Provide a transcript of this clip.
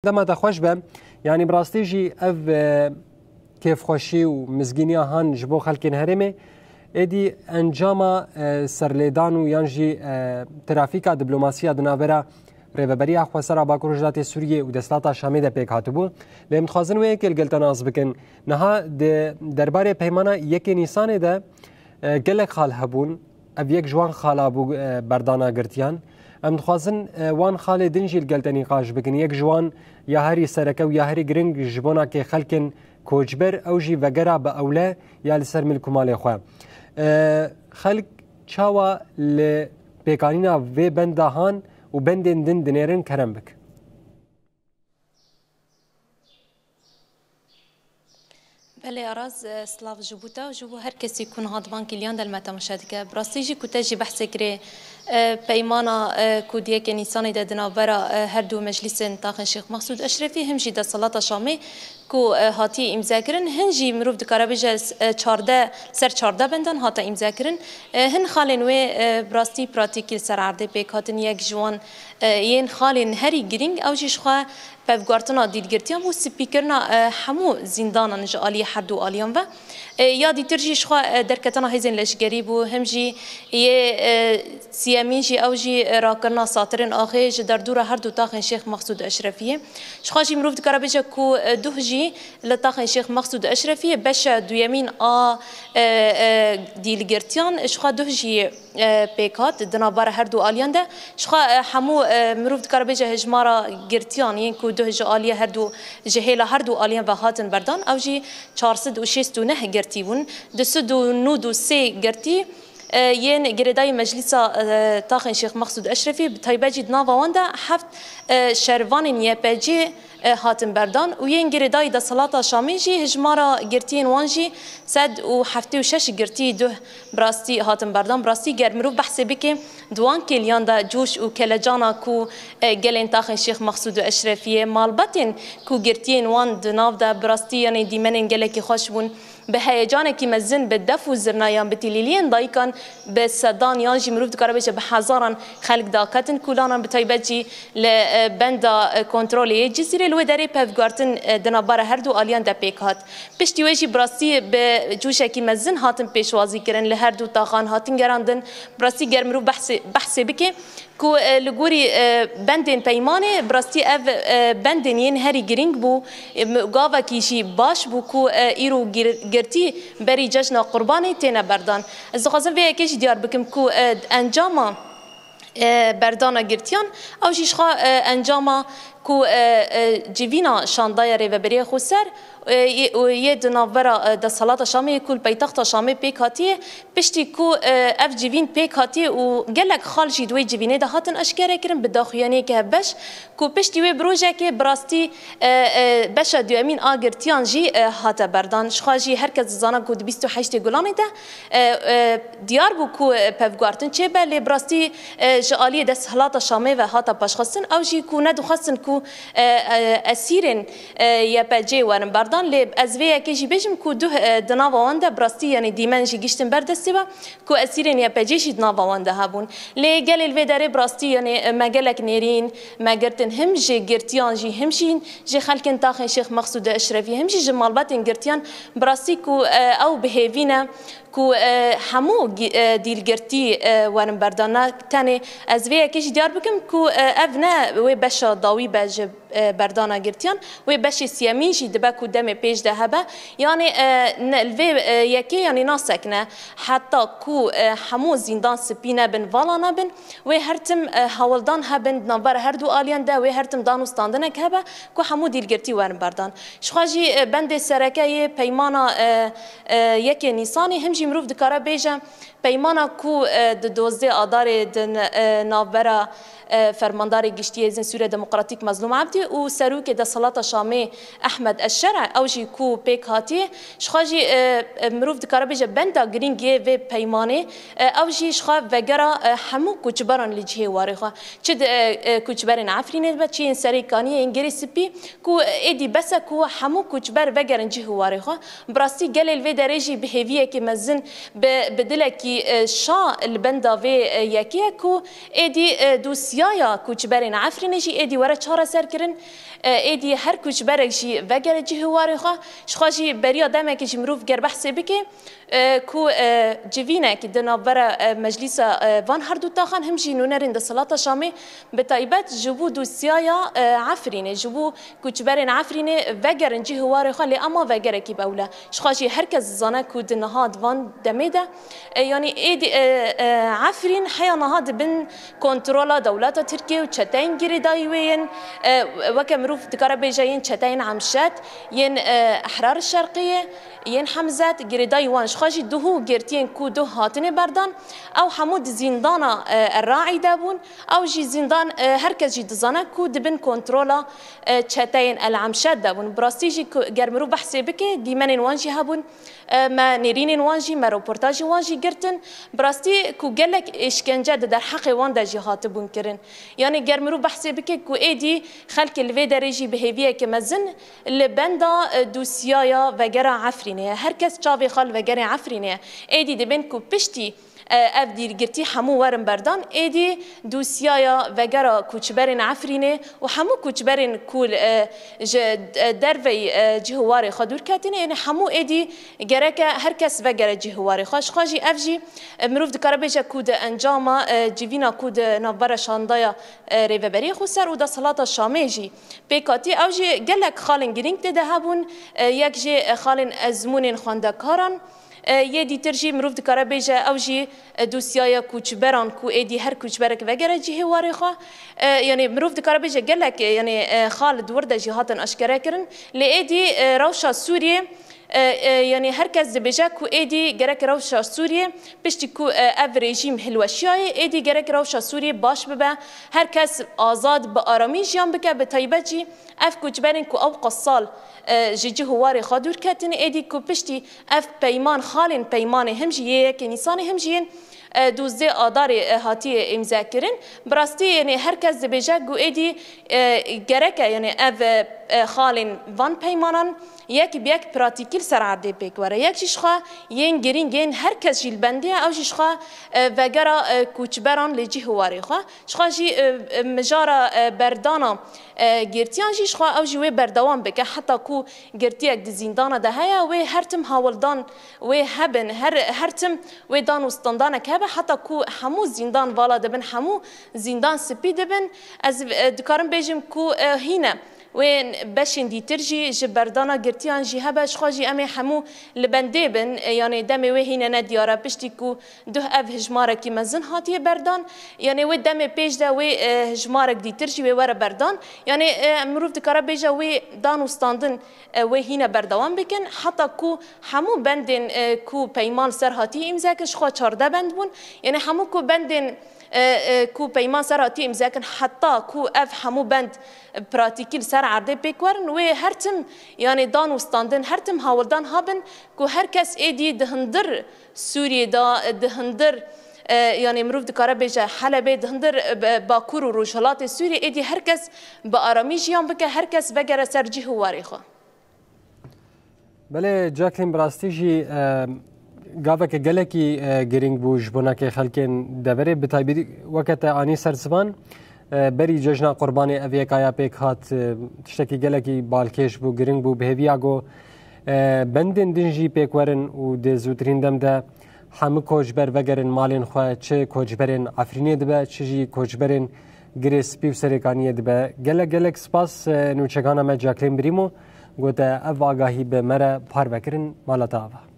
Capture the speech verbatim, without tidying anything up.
Dema te xweş be. Yanî bi rastî jî ev, e, kêfxweşî û mizgîniya han ji bo xelkên herêmê êdî encama, e, serlêdan û yan jî, e, trafîka diplomasiya di navbera Rêveberiya Xwesera Bakur Rojhilatê Sûriyê û Desthilata Şamê de pêk hatibû. Lê em dixwazin wê yekê li gel te nas bikin. Niha di derbarê peymana yekê Nîsanê de, e, gelek xal hebûn. Ev yek ji wan xala bû, e, berdana girtiyan. Em dixwazin, e, wan xalê din jî li gel te nîqaş bikin. Yek ji wan ya herî sereke û ya herî giring ji bona kê xelkên koçber, ew jî vegera bi ewle ya li ser milk û malê xwe. E, xelk çawa li pêkanîna vê benda han û bendên din dinêrin, kerem bik. Belê Araz, e, silav ji bo te û ji bo her kesî ku niha di van kêliyan de li me temaşe dike. Bi rastî jî ku te jî behsê kirê, e, peymana, e, ku di yekê Nîsanê de di navbera, e, her du meclîsên taxên Şêx Mexsûd Eşrefî, him jî desthilata Şamê ku, e, hatiye îmzekirin, hin jî mirov dikare bêje, e, çardeh, ser çardeh bendan hate îmzekirin. E, hin xalên wê, e, bi rastî pratîkî li ser erdê pêk hatin. Yek ji wan, e, yên xalên herî girîng, ew jî ji xwe pevguartina dîlgirtiyan bû, spîkirina, e, hemû zîndanan ji aliyê her du aliyan ve. E, ya dîtir jî ji xwe, e, derketina hêzên leşgerî bû, him jî yê, e, siyemîn jî, ew jî, e, rakirina satirên axê ji derdora her du taxên Şêx Mexsûd Eşrefiyê. Ji xwe jî mirov dikare bêje ku, e, duh jî li taxên Şêx Mexsûd Eşrefiyê beşa duyemîn a, e, e, dîlgirtiyan, ji xwe duh jî, e, pêk hat di navbera her du aliyan de. Ji xwe, e, hemû, e, mirov dikare bêje hejmara girtiyan yên ku duh ji aliyê her du, ji hêla her du aliyan ve hatin berdan, ew jî çar sed û şêst û neh girtî bûn. Du sed û nod û sê girtî, e, yên girêdayî Meclîsa, e, Taxên Şêx Mexsûd Eşrefî, bi taybet jî di nava wan de heft, e, şervanên Y P G, e, hatin berdan û yên girêdayî desthilata Şamê jî hijmara girtiyên wan jî sed û heftê û şeş girtî duh bi rastî hatin berdan. Bi rastî ger mirov behsê bike, di wan kêliyan de coş û kelecana ku, e, gelên taxên Şêx Mexsûd û Eşrefiyê, malbatên ku girtiyên wan di nav de, bi rastî, yanî, dîmenên gelekî xweş bûn. Bi heyecanekî mezin, bi def û zirnayan, bi tîlîliyên dayikan, bi sedan yan jî mirov dikare bêje bi hezaran xelk daketin kolanan, bi taybet jî li, e, benda, e, kontrolê yê Cizîrê li wê derê pevguartin, e, di navbera her du aliyan de pêk hat. Piştî wê jî bi rastî bi coşekî mezin hatin pêşwazî kirin, li her du taxan hatin gerandin. Bi rastî ger mirov behsê, behsê bike, ku, e, li gorî, e, bendên peymanê, bi rastî ev, e, bendên yên herî girîng bû, e, m-, gavekî jî baş bû ku, e, îro gir-, girtî berî cejna Qurbanê têne berdan. Ez dixwazim vê yekê jî diyar bikim ku, e, encama, e, berdana girtiyan, ew jî ji xwe, e, encama ku, e, e, civîna şandaya Rêveberiya Xweser, e, yê, û yê di navbera, e, desthilata Şamê yê ku li paytexta Şamê pêk hatiye, piştî ku, e, ev civîn pêk hatiye û gelek xal jî di wê civînê de hatin eşkere kirin, bi daxuyaniyeke hevbeş, ku piştî wê bi rojekê bi rastî, e, e, beşa duyemîn a girtiyan jî, e, hate berdan. Ji xwe jî her kes dizane ku di bîst û heştê Gulanê de, e, e, diyar bû ku, e, pevguartin çêbe, lê bi rastî, e, ji aliyê desthilata Şamê ve hate paşxistin. Ew jî ku nedixwestin ku, e, e, esîrên, e, Y P G werin berdan. Lê ez vê yekê jî bêjim ku duh, e, di nava wan de bi rastî, yanî, dîmen jî giştin ber destê we, ku esîrên Y P G jî di nava wan de hebûn. Lê gelê li vê derê bi rastî, yanî, me gelek nêrîn me girtin, him ji girtiyan jî, him jî ji xelkên taxên Şêx Mexsûd Eşrefî, him jî ji malbatên girtiyan, bi rastî ku, e, ew bi hêvî ne ku, e, hemû gi-, e, dîlgirtî, e, werin berdan. Ne tenê ez vê yekê jî diyar bikim ku, e, ev ne wê beşa dawî be ji, e, berdana girtiyan, wê beşê siyemîn jî dibe ku demê pêş de hebe. Yanî, e, ne, li vê, e, yekê, yanî, nasek ne. Heta ku, e, hemû zîndan spî nebin, vala nebin, wê her tim, e, hewldan hebin di navbera her du aliyan de, wê her tim dan û standinek hebe ku hemû dîlgirtî werin berdan. Ji xwe jî, e, bendê sereke yê peymana, e, e, yekê Nîsanê, him jî mirov dikare bêje, peymana ku, e, di dozdeh Adarê di n-, e, navbera, e, Fermandarê Giştî Hêzên Sûriya Demokratîk Mezlûm Ebdî û Serokê Desthilata Şamê Ehmed Eşşer'e, ew jî ku pêk hatiye, ji xwe jî, e, e, mirov dikare bêje benda girîng yê vê peymanê, e, ew jî ji xwe vegera, e, hemû koçberan li cihê warê xwe. Çi di, e, e, koçberên Efrînê be, çi yên Serêkaniyê, yên Girê Spî, ku êdî bes e ku hemû koçber vegerin cih û warê xwe. Bi rastî gelê li vê derê jî bi hêviyekî mezin, bi, bi dilekî, e, şa li benda vê, e, yekê ye ku êdî, e, dosyaya koçberên Efrînê jî êdî were çareserkirin. Êdî her koçberek jî vegere cihê warê xwe. Jixwe jî beriya demekê jî mirov ger behsê bike, e, ku, e, civînek di navbera, e, meclîsa, e, van her du taxan him jî nûnerên desthilata Şamê bi taybet ji bo dosyaya, e, Efrînê, ji bo koçberên Efrînê vegerin cihê warê xwe, lê ema vegerekî bi ewl e. Jixwe jî her kes dizane ku di niha di van demê de, e, yanî êdî, e, e, Efrîn heya niha di bin kontrola dewleta Tirkiye û çeteyên girêdayî wê yên, e, weke mirov dikare bêje yên çeteyên Emşet, yên, e, Ehrar Şerqiyê, yên Hemzet, girêdayî wan. Jixwe jî duh û girtiyên ku duh hatine berdan, ew hemû di zîndana, e, El Raî de bûn. Ew jî zîndan, e, her kes jî dizane ku di bin kontrola, e, çeteyên El Emşet de bûn. Bi rastî jî ku ger mirov behsê bike, dîmenên wan jî hebûn. E, me nêrînên wan jî, me roportajên wan jî girtin. Bi rastî ku gelek êşkence di derheqê wan de jî hatibûn kirin. Yanî ger mirov behsê bike ku êdî xelkê li vê derê jî bi hêviyeke mezin li benda, e, dosyaya vegera Efrînê ye. Her kes çavê xwe li vegerê Efrînê ye. Êdî dibên ku piştî, e, ev dîrgirtî hemû werin berdan, êdî dosyaya vegera koçberên Efrînê û hemû koçberên ku, e, ji, e, derveyî, e, cihê warê xwe dûr ketine, yanî hemû êdî gereke her kes vegere cihê warê xwe. Jixwe jî ev jî, e, mirov dikare bêje ku di encama, e, civîna ku di navbera şandaya, e, Rêveberiyê Xweser û Desthilata Şamê jî pêk hatî. Ew jî gelek xalên girîng tê de hebûn. E, yek jê, e, xalên ezmûnên xwendekaran, e, yê dîtir jî mirov dikare bêje ew jî, e, dosyaya koçberan ku êdî her koçberek vegere cihê warê xwe. E, yanî mirov dikare bêje gelek, e, yanî, e, xal di wir de jî hatin aşkere kirin. Lê êdî, e, rewşa Sûriyê, e, e, yanî her kes dibêje ku êdî gerek rewşa Sûriyê piştî ku, e, ev rejîm hilweşiyayê, êdî gerek rewşa Sûriyê baş bibe, her kes azad bi aramî jiyan bike, bi taybet jî ev koçberên ku ew qas sal, e, ji cih û warê xwe dûr ketin, êdî ku piştî ev peyman, xalên peymanê him jî yê yekê Nîsanê him jî yên, e, duzdê Adarê, e, hatiye îmze kirin. Bi rastî, yanî her kes dibêje ku êdî, e, gereke, yanî ev, e, e, xalên van peymanan yek bi yek pratîkî li ser erdê pêk were. Yek jî jixwe yên girîng yên her kes jî li bendê ye, ew jî jixwe, e, vegera, e, koçberan li cih û warê xwe. Jixwe jî, e, e, mijara, e, berdana, e, girtiyan jî jixwe ew jî wê berdewam bike. Heta ku girtiyek di zîndana de heye, wê her tim hawildan wê hebin, her, her tim wê dan û standanek hebe, heta ku hemû zîndan vala dibin, hemû zîndan spî dibin. Ez, e, dikarim bêjim ku, e, hîne wê beşên dîtir jî ji berdana girtiyan jî hebe, jixwe jî em ê hemû li bendê bin, e, yanê demê wê hîne ne diyar e, piştî ku duh ev hijmarekî mezin hatiye berdan, yanê wê demê pêş de wê, e, hijmarek dîtir jî wê were berdan. Yanê, e, mirov dikare bêje wê dan û standin, e, wê hîne berdewam bikin, heta ku hemû bendên, e, ku peyman ser hatiye îmze kirin, jixwe çardeh bend bûn. Yanê hemû ku bendên, e, e, ku peyman ser hatiye îmze kirin, heta ku ev hemû bend pratîkî li ser erdê pêk werin, wê her tim, yanê dan û standin, her tim hawildan habin ku her kes êdî di hundir Sûriyê de, di hundir, e, yanê mirov dikare bêje Helebê, di hundir, e, Bakur û Rojhilatê Sûriyê êdî her kes bi aramî jiyan bike, her kes vegere ser cih û warê xwe. Belê, Jacqueline, bi rastî jî, e, gaveke gelekî, e, girîng bû ji bo nakê xelkên deverê, bi taybetî weke te anî ser ziman, e, berî cejna Qurbanê ev yekaya pêk hat, e, tiştekî gelekî balkêş bû, girîng bû, bi hêviya ku, e, bendên din jî pêk werin û dê zûtirîn dem de hemû koçber vegerin malên xwe, çi koçberên Efrînê dibe, çi jî koçberên Girê Spî û Serêkaniyê dibe. Gelek gelek spas, e, nûçegana me Jacqueline Brîmo, gote ev agahî bi me re parve kirin, mala te ava.